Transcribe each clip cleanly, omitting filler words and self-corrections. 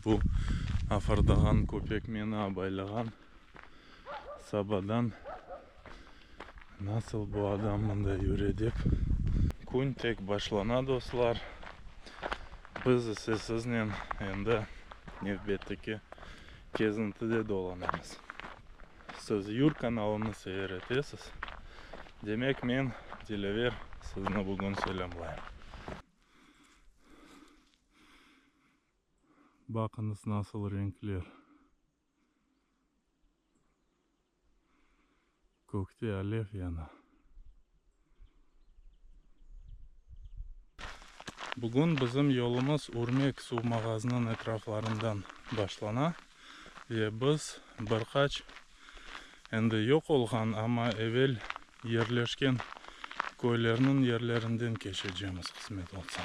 Bu afırdağan köpek meni abaylağan sabadan nasıl bu adam mında yüre dep. Kün tek başlana, dostlar. Biz ise siznen endi nevbetteki kezintide dolanamız. Siz Yur kanalını seyir etesiz. Demek men, Dilâver, sizni bugün selâmlayım. Baqıñız nasıl renkler. Kökte alev yana. Bugün bizim yolumız Ürmek suv mağazınıñ etraflarından başlana ve biz bir qaç endi yoq olğan, amma evel yerleşken köylerniñ yerlerinden keçecemiz, qısmet olsa.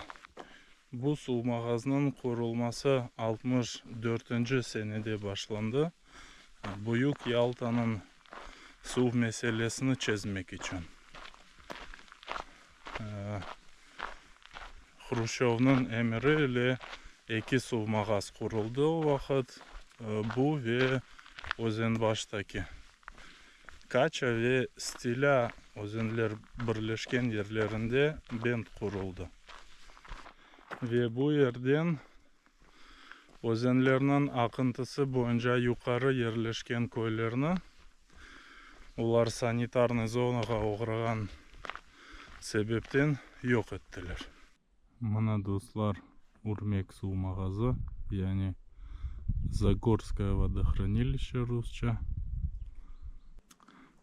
Bu suv mağazınıñ qurulması 64-nci senede başlandı, Büyük Yaltanıñ suv meselesini çezmek içün. Hruşçovnıñ emiri ile eki suv mağaz quruldı o vaqıt, bu ve Özenbaştaki. Kaça ve Stilâ özenler birleşken yerlerinde bent quruldı. Ve bu yerden özenlerniñ aqıntısı boyunca yuqarı yerleşken köylerni, olar sanitarnıy zonağa oğrağan sebepten yoq ettiler. Mına, dostlar, Ürmek suv mağazı, yani Zagorskoye vodohranilişçe rusça.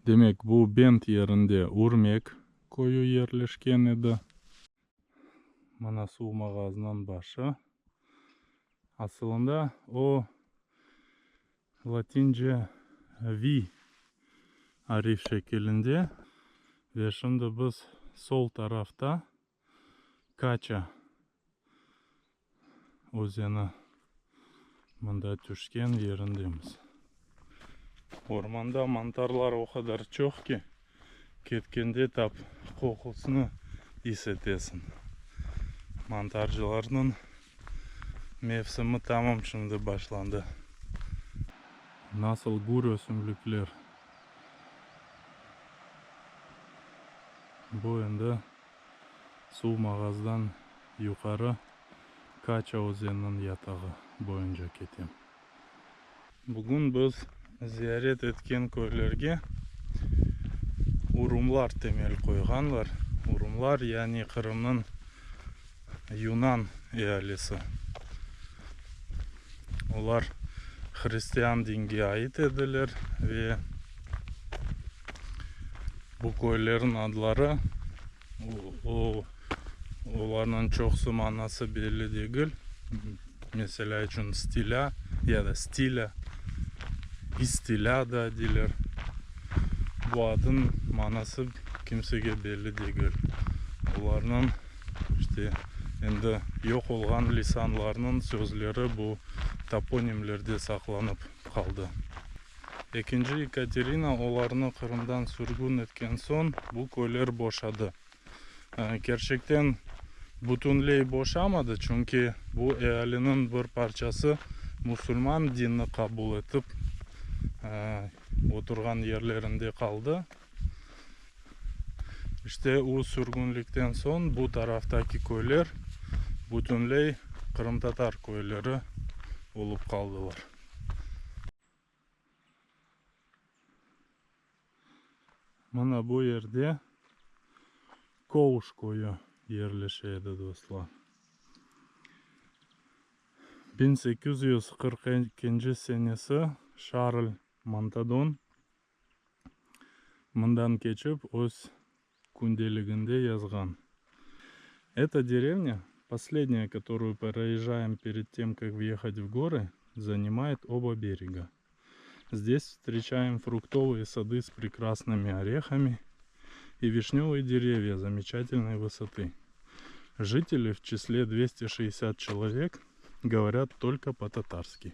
Demek, bu bent yerinde Ürmek köyü yerleşken edi. Mına suv mağazınıñ başı. Asılında o latince V arif şekilinde. Ve şimdi biz sol tarafta Kaça özeni mında tüşken yerindemiz. Ormanda mantarlar o qadar çoq ki, ketkende tap qoqusını is etesiñ. Mantarcılarnıñ mevsimi tamam şimdi başlandı. Nasıl gür ösümlikler! Bu endi Suv mağazdan yuqarı Kaça özeniniñ yatağı boyunca ketem. Bugün biz ziyaret etken köylerge urumlar temel qoyğanlar. Urumlar, yani Qırımnıñ yunan ealisi. Olar hristian dinge ait ediler ve bu köylerniñ adları, o, olarnıñ çoqusı manası belli degil. Meselâ içün, Stilâ ya da Stilâ, İstilâ da deyler. Bu adnıñ manası kimsege belli degil. Olarnıñ, işte, endi yoq olğan lisanlarnıñ sözleri bu toponimlerde saqlanıp qaldı. Ekinci Yekaterina olarnı Qırımdan sürgün etken soñ bu köyler boşadı. Kerçekten, bütünley boşamadı, çünki bu ealiniñ bir parçası musulman dinni qabul etip, oturğan yerlerinde qaldı. İşte, o sürgünlikten soñ bu taraftaki köyler bütünley qırımtatar köyleri olıp qaldılar. Mına bu yerde Kovuş köyü yerleşe edi, dostlar. 1842 senesi Şarl Montadon mından keçip öz kündeliginde yazğan. Эта деревня, последняя, которую проезжаем перед тем, как въехать в горы, занимает оба берега. Здесь встречаем фруктовые сады с прекрасными орехами и вишневые деревья замечательной высоты. Жители в числе 260 человек говорят только по-татарски.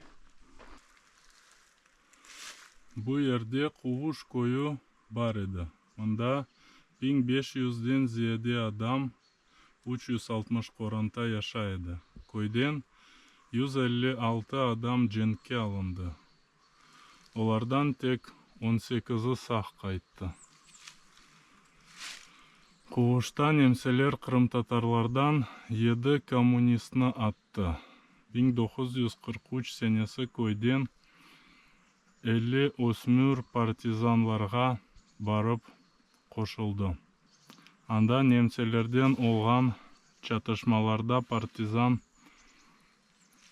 Bu yerde Quvuş köyü bar edi. Mında 1500-den ziyade adam, 360 qoranta yaşay edi. Köyden. 156 adam cenkke alındı. Olardan tek on sekizi sağ qayttı. Quvuşta nemseler qırımtatarlardan yedi kommunistni attı. 1943 senesi köyden 50 ösmür partizanlarğa barıp qoşuldı. Anda nemselerden olğan çatışmalarda partizan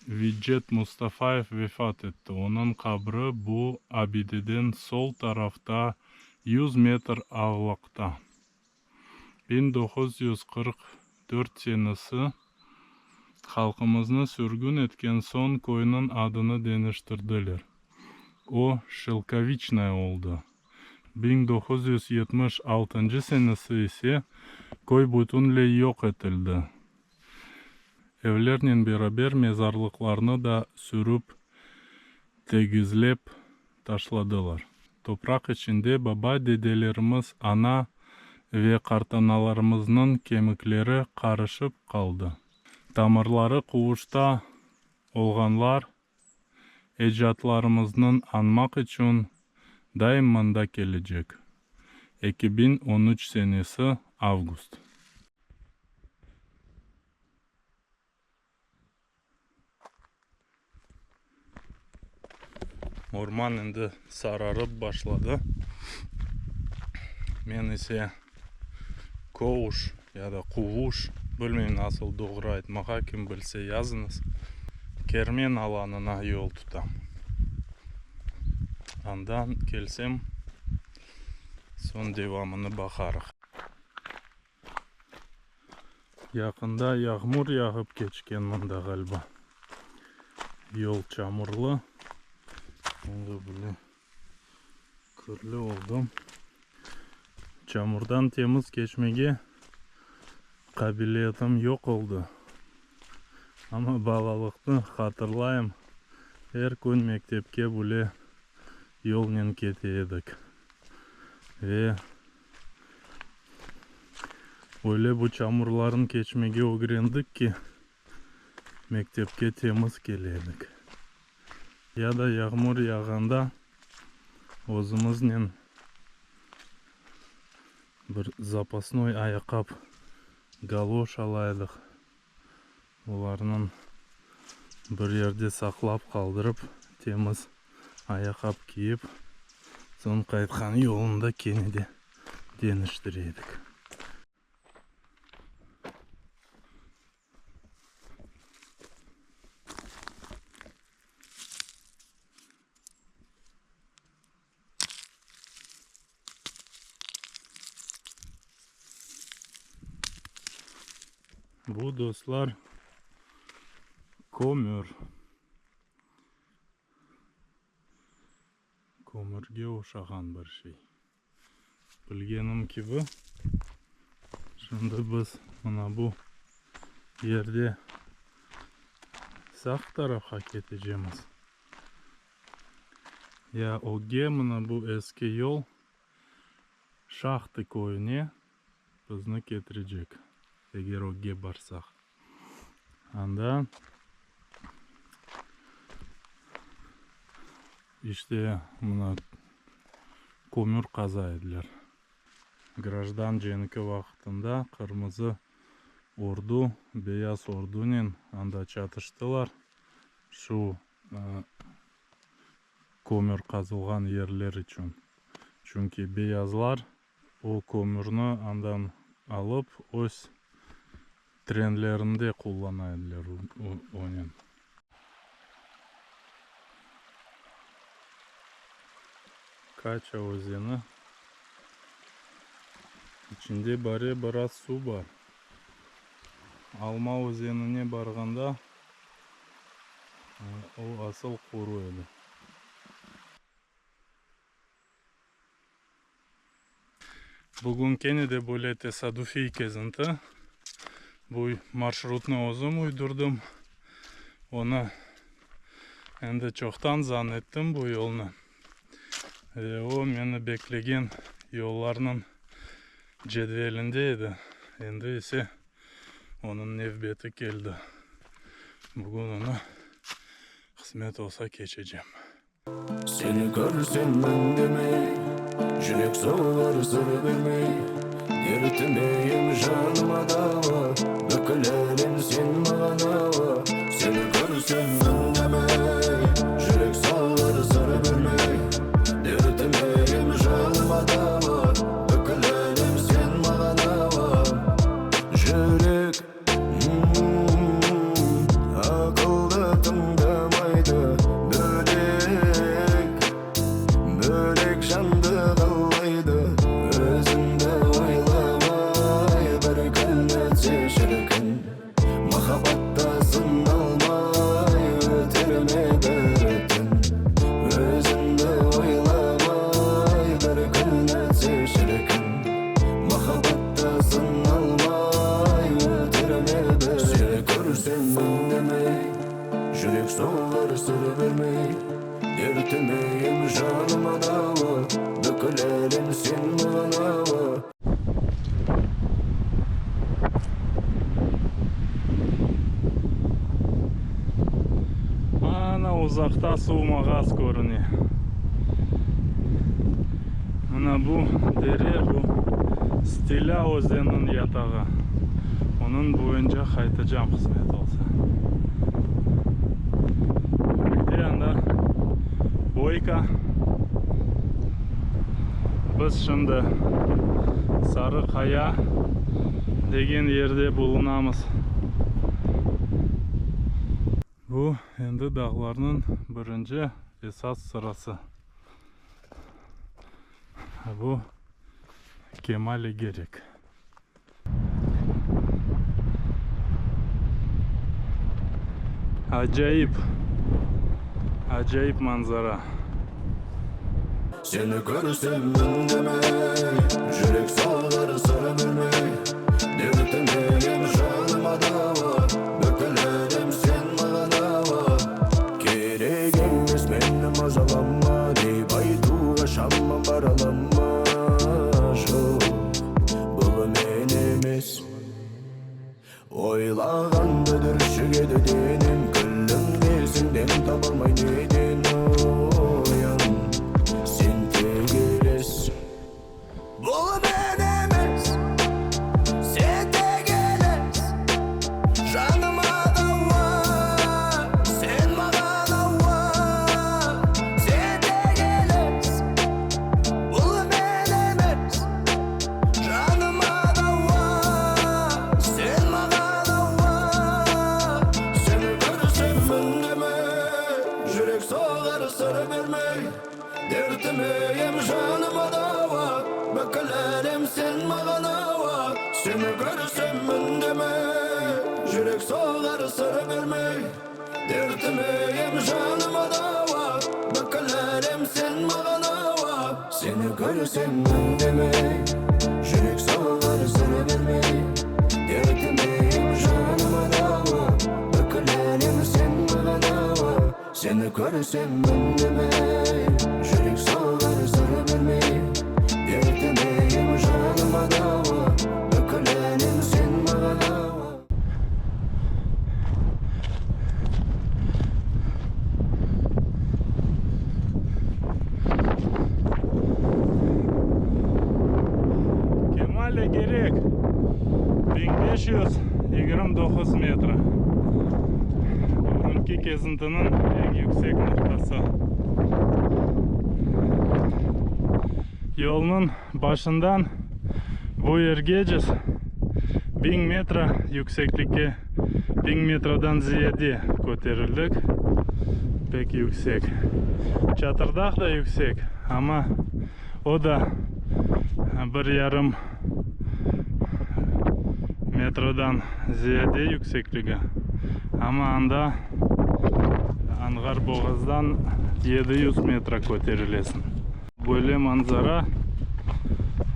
Vicet Mustafayev vefat etti. Onıñ qabri bu abideden sol tarafta 100 metr avlaqta. 1944 senesi halqımıznı sürgün etken soñ köyniñ adını deñiştirdiler. O, Şelkoviçnaya oldı. 1976 senesi ise köy bütünley yoq etildi. Evlernen beraber mezarlıqlarnı da sürip tegizlep taşladılar. Topraq içinde baba-dedelerimiz, ana ve qartanalarımıznıñ kemikleri qarışıp qaldı. Tamırları Quvuşta olğanlar ecatlarımıznıñ añmaq içün daim mında kelecek. 2013 senesi, avgust. Orman endi sararıp başladı. Men ise Kovuş ya da Quvuş, bilmeyim nasıl doğru aytmağa, kim bilse yazıñız, Kermen alanına yol tutam. Andan kelsem, soñ devamını baqarıq. Yaqında yağmur yağıp keçken mında ğaliba. Yol çamurlı. Endi bile kirli oldım. Çamurdan temiz keçmege qabiliyetim yoq oldı. Amma balalıqnı hatırlayım, er kün mektepke bile yolnen kete edik. Ve öyle bu çamurların keçmege ögrendik ki, mektepke temiz kele edik. Ya da yağmur yağğanda özümiznen bir zapasnoy ayaqqap, galoş ala edik. Olarnıñ bir yerde saqlap qaldırıp, temiz ayaqqap kiyip, soñ qaytqan yolunda kene de deñiştire edik. Bu, dostlar, kömür. Kömürge oşağan bir şey. Bilgenim kibi, şimdi biz mına bu yerde sağ tarafqa ketecemiz. Ya ögge mına bu eski yol Şahtı köyüne bizni ketirecek, eger ögge barsaq. Anda işte mına kömür qaza ediler. Grajdan cenki vaqtında Qırmızı ordu Beyaz ordunen anda çatıştılar. Şu kömür qazılğan yerler içün. Çünki beyazlar o kömürni andan alıp öz trenlerinde qullana ediler onen. Kaça özeni içinde bare biraz suv bar. Alma özenine barğanda o asıl quru edi. Bugün kene de böyle tesadüfiy kezinti. Bu marşrutnı özüm uydurdım. Onı endi çoqtan zan ettim bu yolnı. Ve o meni beklegen yollarnıñ cedvelinde edi. Endi ise onıñ nevbeti keldi. Bugün onı. Qısmet olsa keçecem. Seni körsem indemey, Jürek soğar sır bermey, Dertime em janıma dava, Бүкіл әлем сен маған ауа. Seni körsem indemey, Jürek soğar sır bermey, Dertime em janıma dava, Бүкіл әлем сен маған ауа. Жүрек ақылды тыңдамайды, Бөлек, бөлек жанды қалайды. Өзіңді ойламай бір күн өтсе шіркін, Махаббатта сыналмай өтер ме бір түн? Өзіңді ойламай бір күн өтсе шіркін, Махаббатта сыналмай өтер ме бір. Seni körsem indemey, Jürek soğar sır bermey, Dertime em janıma dava, Бүкіл әлем сен маған ауа. Ana uzaqta Suv Mağaz körüne. Mına bu dere, bu Stilâ özeniniñ yatağı. Onıñ boyunca qaytacam qısmet olsa. Ögde anda Boyka. Biz şimdi Sarı Qaya degen yerde bulunamız. Bu endi dağlarnıñ birinci esas sırası. Bu Kemal-i Gerek. Acayip, acayip manzara. Seni körsem indemey, Jürek soğar sır bermey, Dertime em janıma dava, Бүкіл әлем сен маған ауа. Керек емес мені мазалама деп айтуға шамам бара ала ма? Жоқ, бұл мен емес. Ойлағанда дүршігеді денем, Күлімдесең дем таба алмай неден оян. Сен тек елес. Бұл мен емес, сен тек елес. Жаныма дауа, сен маған ауа. Сен тек елес. Бұл мен емес, жаныма дауа. Сен маған ауа. Seni körsem indemey, Jürek soğar sır bermey, Dertime em janıma dava, Бүкіл әлем сен маған ауа. Seni körsem indemey, Jürek soğar sır bermey, Dertime em janıma dava, Бүкіл әлем сен маған ауа. Seni körsem indemey, Jürek soğar sır bermey, Dertime em janıma dava, Бүкіл әлем сен маған ауа. Seni körsem indemey, Jürek soğar sır bermey, Dertime em janıma dava, Бүкіл әлем сен маған ауа. Kemal-i Gerek 1529 metre. Bugünki kezintiniñ eñ yüksek noqtası. Yolnıñ başından bu yergece 1000 metre yükseklikke 1000 metreden ziyade köterildik. Pek yüksek. Çatırdağ da yüksek ama o da bir yarım metreden ziyade yüksekligi. Ama anda Anğar Boğazdan 700 metre köterilesiñ. Böyle manzara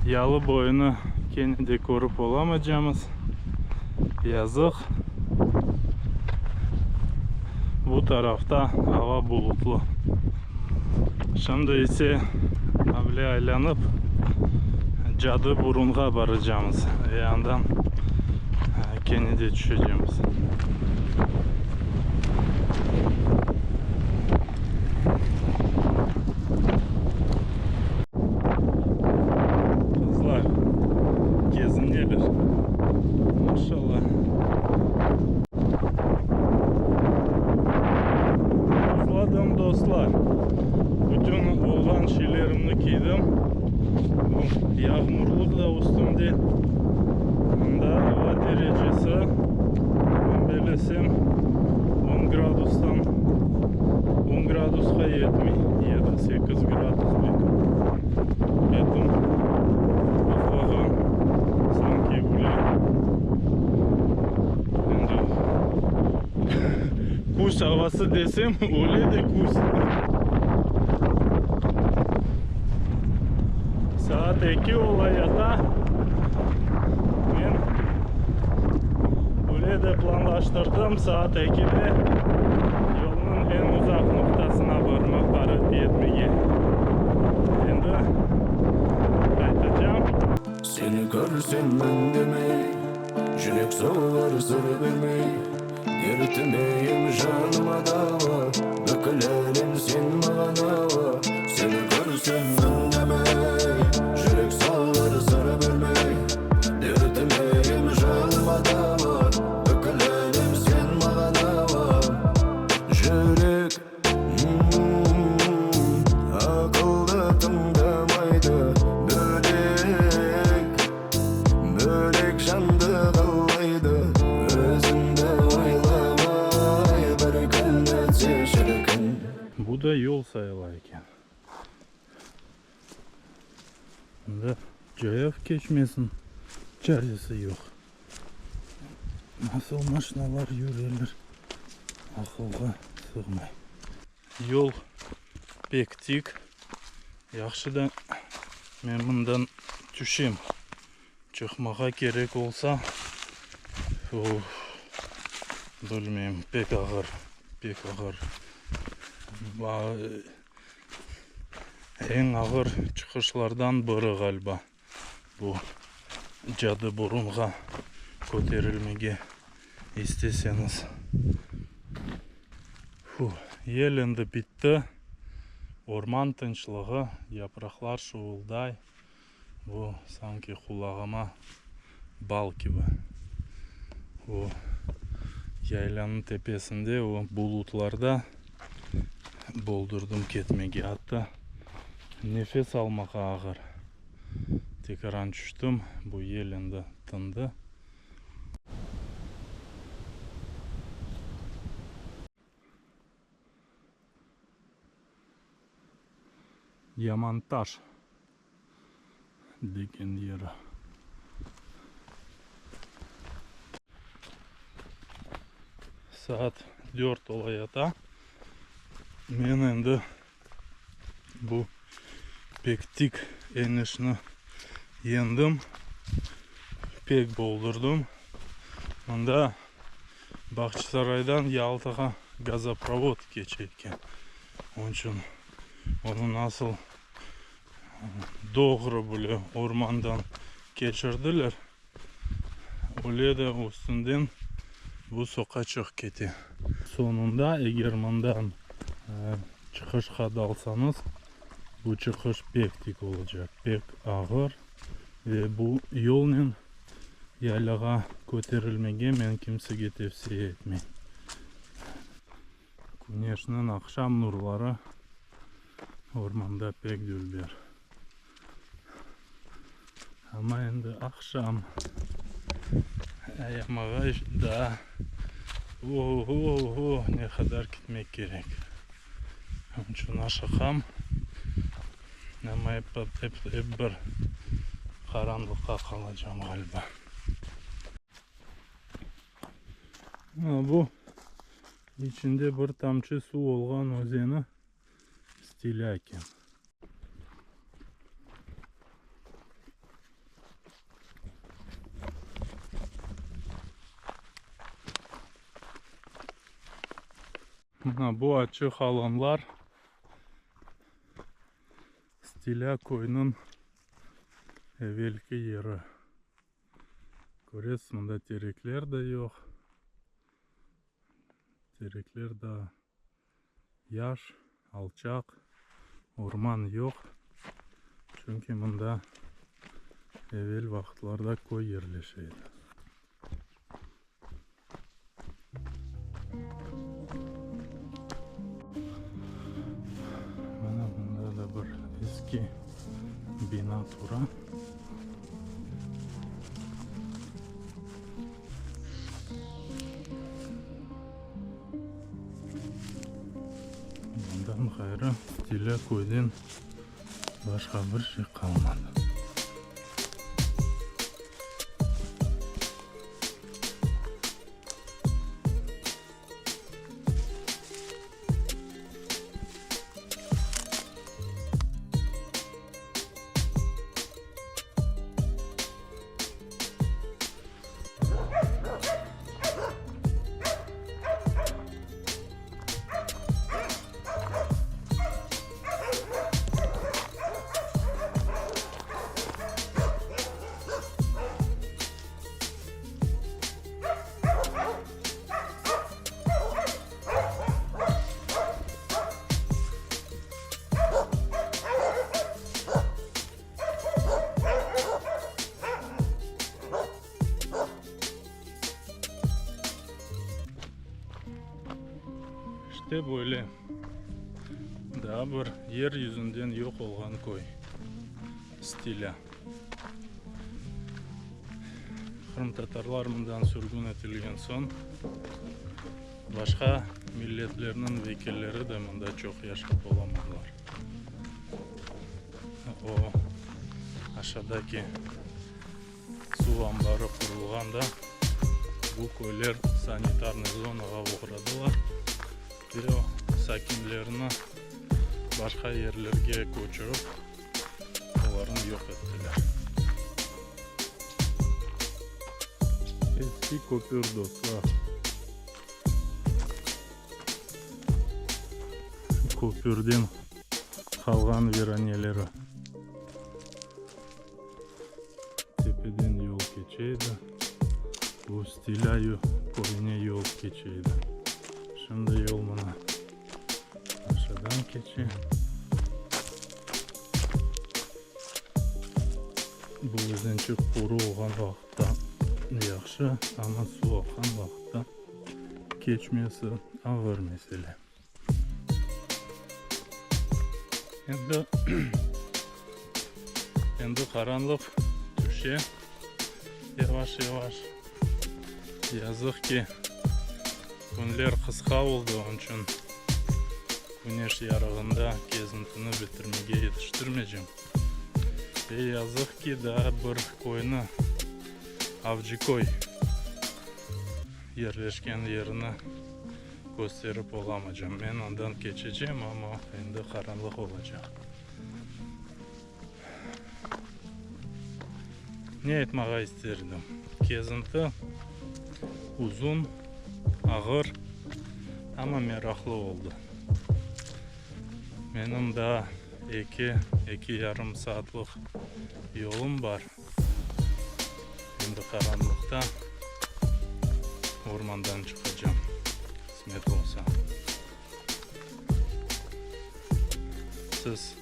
yalı boyunı kene de körip olamaycamız. Yazıq. Bu tarafta ava bulutlı. Şimdi ise avle aylanıp Cadı Burunğa baracamız. Ve andan kene de tüşecemiz. kezineler. Maşallah. Buzladım, dostlar. Bütün olğan şeylerimni kiydim. Bu yağmurlıq da üstümde. Mında ava derecesi, men bellesem, 10 gradustan 10 gradusqa yetmey. 7-8 gradus belki. Betim buzlağan. Sanki öyle endi küz avası desem, öyle de küz. Saat 2 olayata. Men öyle de planlaştırdım, saat 2-de yolnıñ eñ uzaq noqtasına barmaq, barıp yetmege. Endi qaytacam. Seni körsem үндемей, Жүрек соғар сыр бермей Дертіме ем жаныма дауа Бүкіл әлем сен маған ауа Сені көрсем үндемей Жүрек соғар сыр бермей Дертіме ем жаныма дауа Бүкіл әлем сен маған ауа Жүрек ақылды тыңдамайды Бөлек, бөлек жанды қалайды Өзіңді ойламай бір күн өтсе шіркін Bu da yol sayıla eken. Mında cayav keçmesin çaresi yoq. Nasıl maşinalar yüreler, aqılğa sığmay. Yol pek tik. Yahşı da men mından tüşem. Çıqmağa kerek olsa, of, bilmeyim, pek ağır, pek ağır. Eñ ağır çıqışlardan biri ğaliba bu Cadı Burunğa köterilmege isteseñiz. Fuh, yel endi bitti. Orman tınçlığı, yapraqlar şuvulday. Bu sanki qulağıma bal kibi. O yaylanıñ tepesinde, o bulutlarda boldurdım ketmege. Atta nefes almağa ağır. Tekaran tüştim, bu yel endi tındı. Yamantaş degen yeri. Saat dört olayata. Men endi bu pek tik enişni yendim. Pek boldurdım. Mında Bağçasaraydan Yaltağa gazoprovod keçe eken. Onıñ içün onı nasıl doğru bile ormandan keçirdiler, öyle de üstünden bu soqaçıq kete. Soñunda, eger mından çıqışqa dalsañız, bu çıqış pek tik olacaq, pek ağır ve bu yolnen yaylağa köterilmege men kimsege tevsiye etmeyim. Küneşniñ aqşam nurları ormanda pek dülber. Amma endi aqşam. Ayamağa daa oho-ho ne qadar ketmek kerek. Onıñ içün aşıqam. Amma ep, ep, ep bir qaranlıqqa qalacam ğaliba. Bu içinde bir tamçı suv olğan özeni Stilâ eken. Mına bu açıq alanlar Stilâ köyüniñ evelki yeri. Köresiz, mında terekler de yoq. Terekler daa yaş, alçaq, orman yoq. Çünki mında. Evel vaqıtlarda köy yerleşe edi. Mana mında da bir eski bina tura. Bundan ğayrı Stilâ köyden başqa bir şey qalmadı. İşte böyle, daa bir yer yüzünden yoq olğan köy, Stilâ. Qırımtatarlar mından sürgün etilgen soñ, başqa milletlerniñ vekilleri de mında çoq yaşap olamadılar. O, aşağıdaki suv anbarı qurulğanda bu köyler sanitarnıy zonağa oğradılar ve o sakinlerini başqa yerlerge köçürip, olarnı yoq ettiler. Eski köpür, dostlar. Köpürden qalğan viraneleri. Tepeden yol keçe edi. Bu Stilâ köyüne yol keçe edi. Şimdi yol mına aşağıdan keçe. Bu özençik quru olğan vaqıtta yahşı, amma suv aqqan vaqıtta keçmesi ağır mesele. Endi endi qaranlıq tüşe yavaş-yavaş. Yazıq ki, künler qısqa oldı, onıñ içün küneş yarığında kezintini bitirmege yetiştirmeycem. Ve yazıq ki, daa bir köyni, Avcıköy yerleşken yerini kösterip olamacam. Men andan keçecem, amma endi qaranlıq olacaq. Ne aytmağa ister edim? Kezinti uzun, ağır, amma meraqlı oldı. Menim daa eki, eki yarım saatlıq yolum bar. Endi qaranlıqta ormandan çıqacam, qısmet olsa. Siz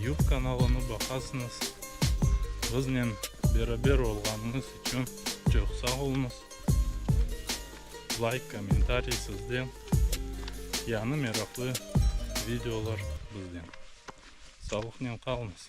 Yub kanalını baqasıñız. Biznen beraber olğanıñız içün çoq sağ oluñız. Layk, kommentariy sizden. Yañı meraqlı videolar bizden. Sağlıqnen qalıñız.